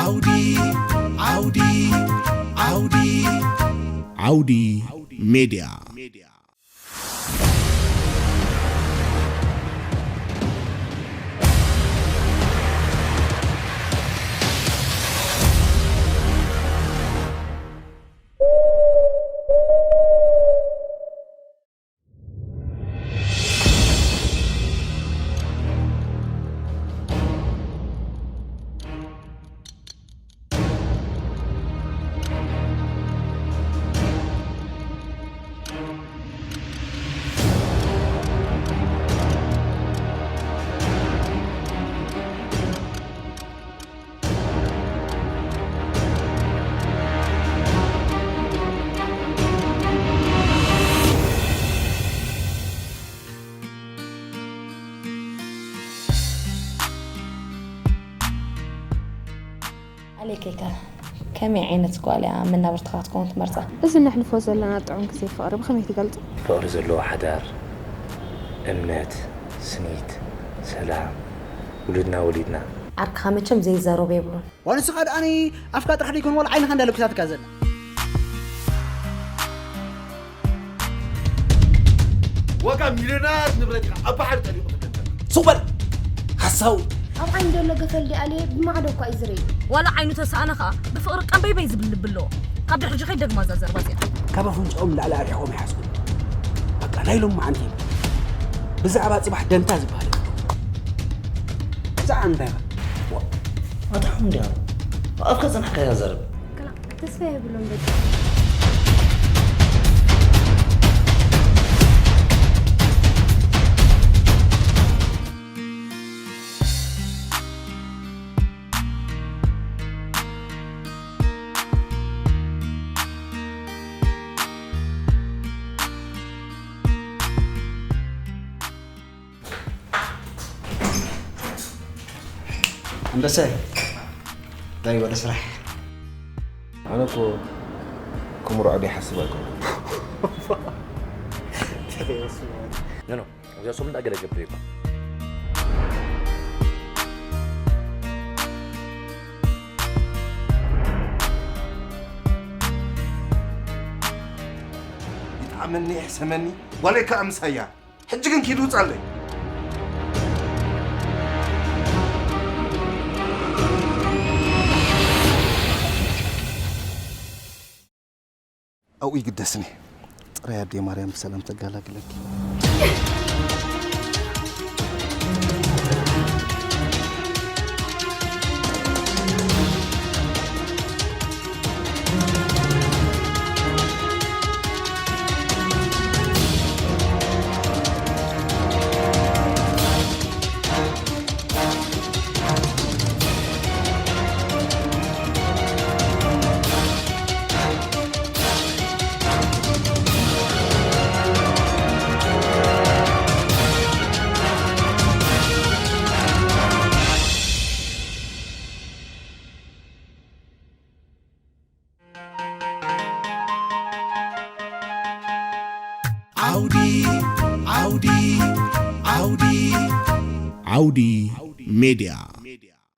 ዓውዲ ዓውዲ ዓውዲ ዓውዲ ሜድያ። ኣሌከይከ ከመይ ዓይነት ጓል እያ መናብርትኻ ክትከውን ትመርጻ? እዚ ነሕልፎ ዘለና ጥዑም ግዜ ፍቕሪ ብኸመይ ትገልጾ? ፍቕሪ ዘለዎ ሓዳር፣ እምነት፣ ስኒት፣ ሰላም፣ ውሉድና ወሊድና። ዓርክኻ መቸም ዘይዛረቦ የብሉን። ዋንስኻ ደኣኒ ኣፍካ ጥራሕ ደይኮን ዋላ ዓይንኻ እንዳለኩሳትካ ዘላ። ዋጋ ሚልዮናት ንብረት ኢኻ ኣብ ባሕሪ ጠሊቑ ትገንዘብ። ሱቕ በል ሓሳዊ። ኣብ ዓይኒ ዘሎ ገፈል ዲኣልየ ብማዕዶ እኳ እዩ ዝርኢ። ዋላ ዓይኑ ተሰኣነ ኸኣ ብፍቕሪ ቀንበይበይ ዝብል ልቢ ኣለዎ። ካብ ድሕሪ ጅኸይ ደግማ እዛ ዘረባ እዚኣ። ካብ ኣፍንጫኦም ንላዕሊ ኣርሒቖም ይሓስቡ። በቃ ናይ ሎሚ መዓንቲ ብዛዕባ ጽባሕ ደንታ ዝበሃል የብሎም። ብዛዕባ እንታይ ኢኻ? ዋ፣ ኣታ ሓው እንዲያ ኣፍካ ጸናሕካ እያ ዘረብ። ክላ ተስፋ የብሎም በቃ። ኣንበሳይ፣ እንታይ ወደ ስራሕ? ኣነ እኮ ክምርዖ ደይሓስብ ኣይኮነ። ኖ፣ ኖ፣ እዚኣ ሰሙን ኣገለ ገብር ይባ። ይጥዓመኒ፣ ይሕሰመኒ፣ ጓለይ ከኣ ምሳያ። ሕጂ ግን ኪድ ውጻለይ። ኣብኡ ይግደስኒ። ጥራይ ኣደይ ማርያም ብሰላም ተጋላግለኪ። ዓውዲ ዓውዲ ዓውዲ ዓውዲ ሜድያ።